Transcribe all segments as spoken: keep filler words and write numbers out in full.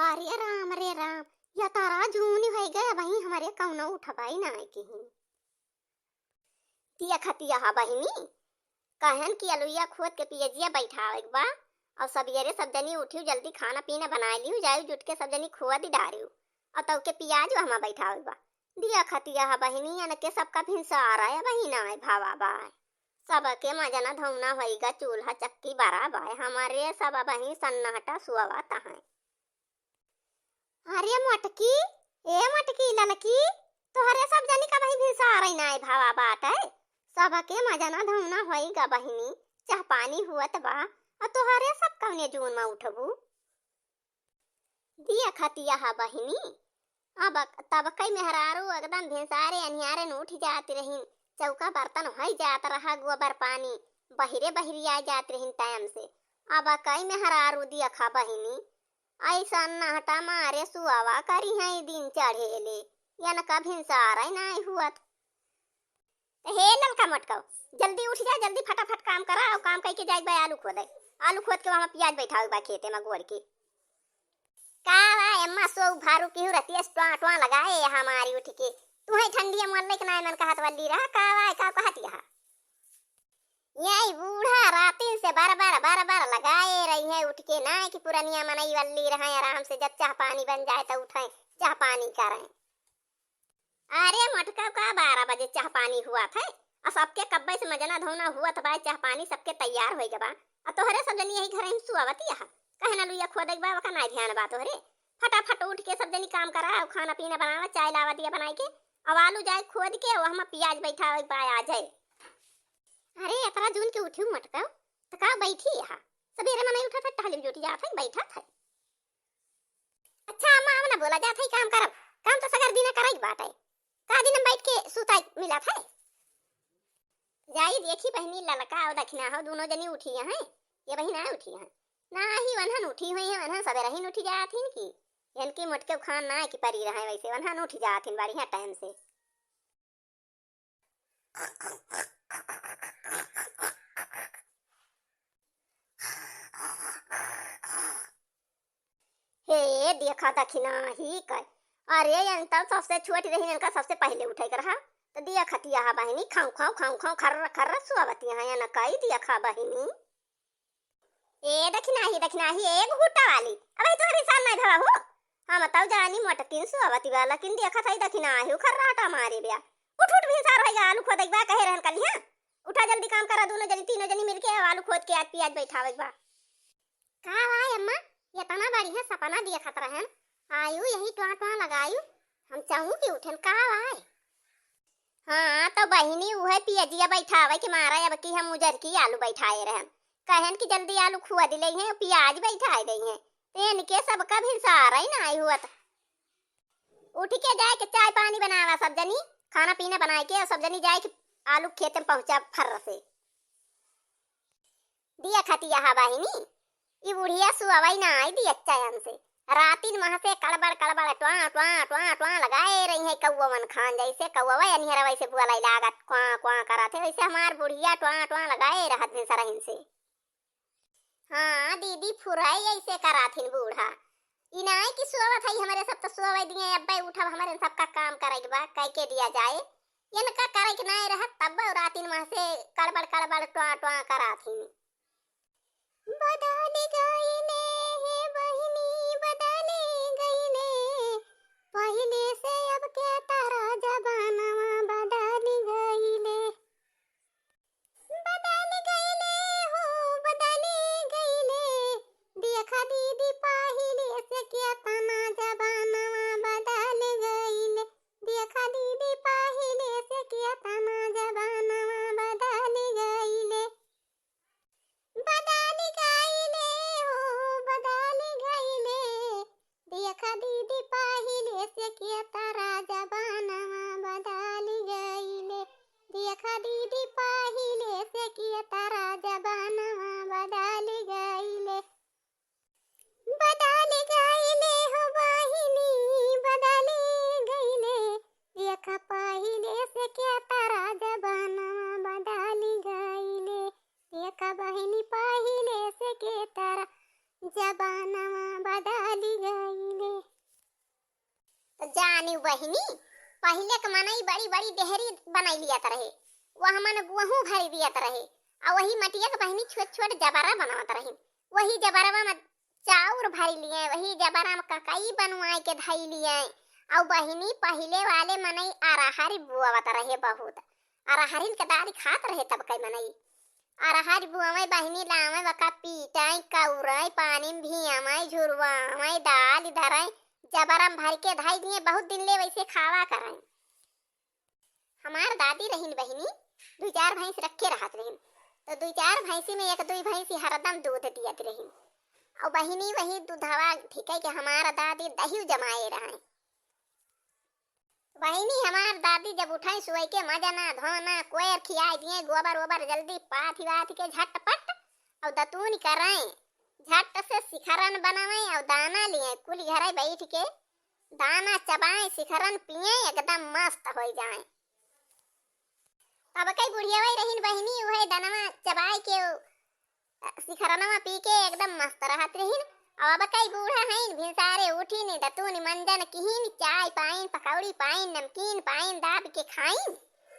अरे राम रे राम, या तारा जून होइ गए, अबहीं हमरे कउनो उठबइ नाहीं किहीं। दिया खतिया हा बहिनी, कहन कि अलुइया खोद के पियजिया बैठावे के बा, अउर सबेरे सब जनी उठिउ, जल्दी खाना पीना बनाइ लिउ, जाइउ जुट के सब जनी खोद डारिउ, अउर तउ के पियाज वहमा बैठावे के बा। दिया खतिया हा बहिनी, अनके सबका भिनसार है, अबहीं नाहीं भवा बाय। सबके मजना धौना होइगा, चूल्हा चक्की बरा बाय, हमरे सब अबहीं सन्नाटा सुअवत हैं। अरे मोटकी, ए मोटकी ललकी, तोहरे सब जनी का बहिनी भिनसारइ नाहीं भवा बाटइ। सबके मजना धौना होइगा बहिनी, चाह पानी हुअत बा, अउर तोहरे सब कउने जून मा उठबू? दिया खतिया हा बहिनी, अब तब कई मेहरारू एकदम भिनसारे अन्हियारे न उठि जात रहिन, चौका बर्तन होइ जात रहा, गोबर पानी बहिरे बहिरी आइ जात रहिन टाइम से। अब कई मेहरारू दिया खा बहिनी, अइसन नहटा मारे सुअवा करिहैं दिन चढ़ेले, यनका भिनसारइ नाहीं हुअत। त हे ललका मोटकउ, जल्दी उठि जा, जल्दी फटाफट काम करा, अउ काम कइके जाइक बा आलू खोदइ। आलू खोद के वहमा पियाज बैठावे बा खेते मा गोड़ के। का बा एम्मा, सो भारू किहू रतिया से ट्वां ट्वां लगाए हमारी उठि के। तुहइ ठंडिया मोल लेके नाहीं मन कहत वल्ली रहा, का बा, का कहत यहा? यही बूढ़ा रातिन से बर बर बर बर लगाए रहिहैं उठि के, नाहीं कि पुरनिया मनई वल्ली रहैं आराम से, जब चाह पानी बन जाए त उठैं, चाह पानी करैं। अरे मोटका, का बारह बजे चाह पानी हुअत है, अउ सबके कब्बे से मजना धौना हुअत बाय, चाह पानी सबके तैयार होइ गवा, अउ तोहरे सब जनी यही घरइ मा सुअवती अहा, कहे ना लुइया खोदइ के बा, ओका नाहीं ध्यान बा तोहरे। फटाफट उठि के सब जनी काम करा, अउ खाना पीना बनावा, चाय लावा दिया बनाइ के, अउ आलू जाए खोद के, अउ वहमा पियाज बैठावे के बा आ जाए। अरे एतरा जून के उठिउ मोटका, त का बैठी अहा? सबेरे मनई उठत है, टहलिम जुटि जात है, बैठत है। अच्छा अम्मा, अब ना बोला जात है, काम करब, काम त सगर दिना करइ के बाटइ, का दिना बैठ के सुतइ मिलत है? जाई देखी बहिनी, ललका अउ दखिना हो, दूनो जनी उठी हैं, ये बहिन नाहीं उठी हैं, नाहीं वनहन उठी हुइहैं, वनहन सबेरहिन उठि जात हिन कि, यनकी मोटके उखान नाहीं कि परी रहैं, वइसे वनहन उठि जात हिन बढ़िया टाइम से। हे, देखा दखिना ही कइ। अरे, यन तउ सबसे छोट रही, यनका सबसे पहिले उठइ के रहा। त देखतिया हा बहिनी, खाऊं, खाऊं, खाऊं, खाऊं, खर्र, खर्र सुअवती हैं, यन कइ देखा बहिनी। ए दखिना ही, दखिना ही, ए घुघुटा वाली, अबही तोहरे साल नाहीं भवा हो। हम तउ जानी मोटकिन सुअवती बा, लेकिन देखत हई दखिना ही, खर्राटा मारे बिया। उठ, उठ, भिनसार होइगा, आलू खोदइ के बा, कहे रहन कलिहा। उठा जल्दी काम करा, दूनो जनी, तीनो जनी मिलके आलू खोद के आज पियाज बैठावे के बा। का बा अम्मा, एतना बढ़िया सपना देखत रहन, आयु यही ट्वां ट्वां लगायु, हम चाहूं कि उठन, का बा? हाँ, त बहिनी उहे पियजिया बैठावे के मारा अब की हम उजर की आलू बैठाए रहन, कहन कि जल्दी आलू खोद लेइहैं, पियाज बैठाए देइहैं, त इनके सबका भिनसारइ नाहीं हुअत। उठि के जाइके चाय पानी बनावा सब जनी, खाना पीना बनाइके अउ सब जनी जाइके आलू खेते मा पहुँचा फर्र से। देखतिया हा बहिनी, ई बुढ़िया सुअवइ नाहीं दिया चैन से। रातिन महसे कड़बड़ कड़बड़ ट्वां ट्वां ट्वां ट्वां लगाए रहिहैं कउवन खान, जइसे कउवइ अन्हियरा वइसे बोलइ लागत, क्वां क्वां करत है, वइसे हमार बुढ़िया ट्वां ट्वां लगाए रहत भिनसरहिन से। हाँ दीदी, फुरइ अइसे कराथिन बूढ़ा। ई नाहीं कि सोवत हई, हमरे सब त सोवइ दिए, अब्बे उठब, हमरे सबका काम करइ के बा, कइके दिया जाए। इनका करइ के नाहीं रहत, तब रातिन महसे कड़बड़ कड़बड़ ट्वां ट्वां कराथिन। बदल गइले हे बहिनी, बदल गइले, पहिले से अब के तारा जमानवा बदल गइले। बदल गइले हो, बदल गइले। देखा दीदी, पहिले से केतना जमानवा बदल गइले। देखा दीदी, पहिले से केतना जमानवा बदल गइले। बदल गइले हो, अनी बहिनी, पहिले के मनई बड़ी बड़ी डेहरी बनाई लियत रहे, वह मन गुहूँ भरी दियत रहे, अउ वही मटिया के बहिनी छोट छोट जबरा बनावत रही। वही जबरवा में चाउर भरी लिए, वही जबरा में ककई बनवाए के धई लिए। अउ बहिनी, पहिले वाले मनई अरहर बोवत रहे बहुत, अरहरिन के दाल खात रहे तब कई मनई। अरहर बोवै बहिनी, लावै वका पीटै, कउरै, पानी में भियावै, झुरवावै, दाल धरै, जबरा में भर के धई दिए, बहुत दिन ले वैसे खावा करै। हमार दादी रहिन बहिनी, दुई चार भैंस रखे रहत रहिन, तो दुई चार भैंसी में एक दुई भैंसी हरदम दूध दियत रहिन। अउ बहिनी, वही दूधवा धिकै के हमार दादी दही जमाए रहै। बहिनी, हमार दादी जब उठाई सुबह के, मजना धोना कोयर खियाई दिए, गोबर ओबर जल्दी पाथी वाथी के झटपट, अउ दतून करै, झट से सिखरन बनावै, अउ दाना लिए, कुल घरे बैठ के दाना चबाए, सिखरन पिए, एकदम मस्त होइ जाए। तब कई बुढ़िया वही रहिन बहिनी, उहे दनवा चबाए के सिखरनवा पी के एकदम मस्त रहत रहिन। अउ अब कई बूढ़ा हइन, भिनसारे उठिन, दतून मंजन किहिन, चाय पाइन, पकौड़ी पाइन, नमकीन पाइन, दाब के खाइन।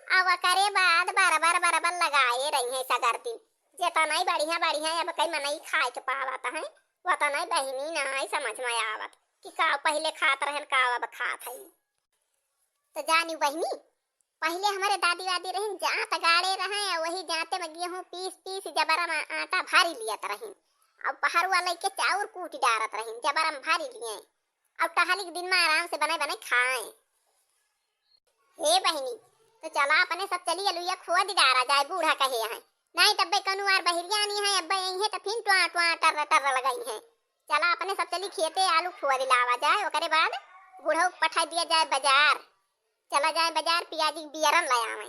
अउ ओकरे बाद बरबर बरबर लगाए रही हैं सगर दिन। जेतनै बढ़िया बढ़िया अब कई मनई खाए के पावत हैं, वतनै बहिनी नाई समझ में आवत कि का पहिले खात रहन, का अब खात हैं। तो जानी बहिनी, पहिले हमरे दादी वादी रहिन, जांत गाड़े रहै, अउ वही जांते में गेहूं पीस पीस जबरा में आटा भरी लियत रहिन, अउ पहरुआ लइके चाउर कूट डारत रहिन, जबरा में भरी लिए, अउ टहली के दिन में आराम से बनै बनै खाए। हे बहिनी, तो चला अपने सब चली अलुइया खोद डारा जाए, बूढ़ा कहे हैं, नाई तब्बे कनु आर बहिरिया आनी है, अब्बे यही है तो फिन टुआ टुआ टर्र टर्र लगई है। चला अपने सब चली खेते आलू खोद लावा जाए, ओकरे बाद बूढ़ऊ पठा दिया जाए बाजार। चला जाए बाजार, पियाजी के बियरन ले आवे।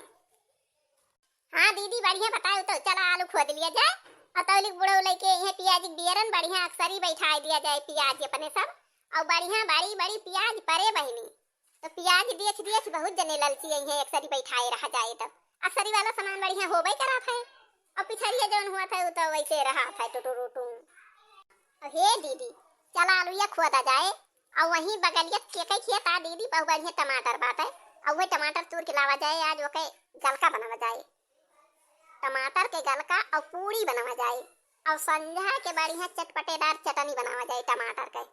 हाँ दीदी, बढ़िया बताए तो, चला आलू खोद लिया जाए। अउ तौलिक बुढ़ऊ लइके इहे पियाजी के बियरन बढ़िया अक्सरी बैठाए दिया जाए, पियाज अपने सब। अउ बढ़िया बड़ी बड़ी पियाज परे बहिनी, तो पियाज देख देख बहुत जने ललची इहे अक्सरी बैठाए रहा जाए, तब अक्सरी वाला सामान बढ़िया होबे करात है। अउ पिछड़िया जौन हुआ था, वो तो वैसे रहा था टुटुर उटुर। अउ हे दीदी, चला आलूया खोदा जाए। अउ वहीं बगलिया के कई खेत आ दीदी, बहुत बढ़िया टमाटर बात है। अउ वही टमाटर तूर के लावा जाए, आज ओके गलका बनावा जाए, टमाटर के गलका अउ पूड़ी बनावा जाए, अउ संझा के बढ़िया चटपटेदार चटनी बनावा जाए टमाटर के।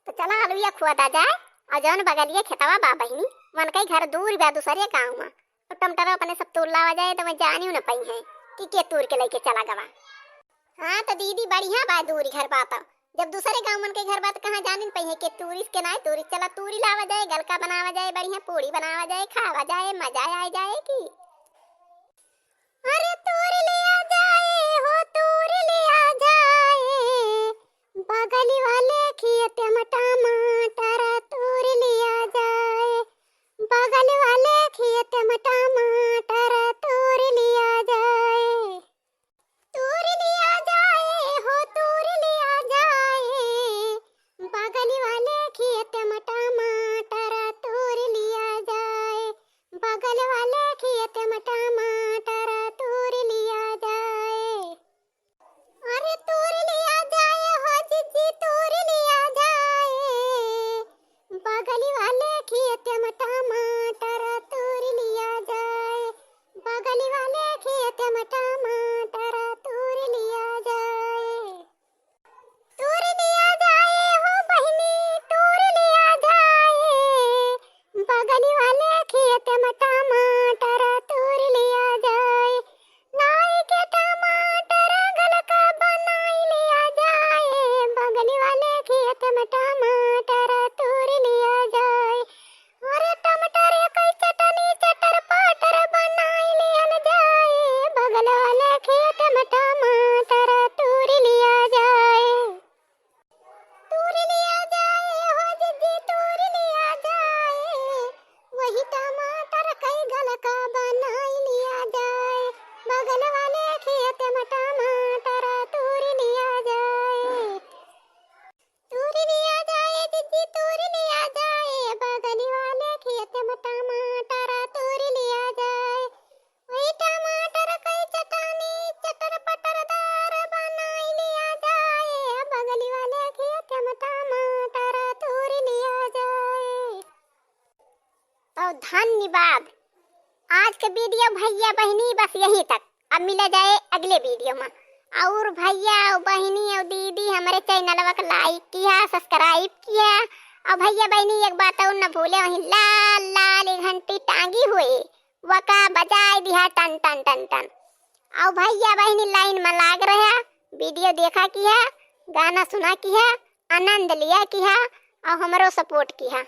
तो चला आलूया खोदा जाए, अउ जौन बगलिया खेतवा बा बहिनी, वनकई घर दूर बा दूसरे गाँव में, तो टमाटर अपने सब तूर लावा जाए, तो मैं जानियो न पई है कि के तूर के लइके चला गवा। हाँ तो दीदी, बढ़िया बा दूरी घर बा, तो जब दूसरे गाँव मन के घर बा, तो कहाँ जानिन पई है के तूरिस के नाई तूरिस। चला तूरी लावा जाए, गलका बनावा जाए, बढ़िया पूड़ी बनावा जाए, खावा जाए, मजा आ जाए की। अरे तूर लिया जाए हो, तूर लिया जाए, बगल वाले खेत में टमाटर तूर लिया जाए, बगल वाले खेत में टमाटर तूर लिया जाए। तूर लिया जाए हो, तूर लिया जाए, बगल वाले खेत में टमाटर तूर लिया जाए, बगल वाले खेत में टमाटर तूर लिया जाए। अरे तूर लिया जाए हो जिज्जी, तूर लिया जाए, बगल वाले खेत में टमाटर तूर लिया जाए, बगल वाले खेत में टमाटर तूर लिया जाए। तूर लिया जाए हो बहिनी, तूर लिया जाए, बगल वाले खेत में टमाटर तूर लिया जाए। नाई के टमाटर गलका बनाई लिया जाए, बगल वाले खेत में टमाटर तूर लिया जाए। अरे टमाटर के चटनी चटर पाटर बनाई लियल जाए, बगल वाले खेत में टमाटर तूर लिया जाए। तूर लिया जाए हो जिज्जी, तूर लिया जाए, वही टमाटर कई गलका बनाई लिया जाए, बगल वाले खेत में टमाटर तूर लिया जाए। तूर लिया जाए जिज्जी, धन्यवाद। आज के video भइया बहिनी बस यहीं तक। अब मिला जाए अगले video मा। और भइया और बहिनी और दीदी हमरे channelवा का like किहा, subscribe किहा। और भइया बहिनी एक बात और न भूले, वहीं लाल लाल एक घंटी टांगी हुए, वका बजाए दिहा टन टन टन टन। और भइया बहिनी line मा लाग रहा, video देखा किहा, गाना सुना किहा, आनंद लिया किहा, और हमरो support किहा।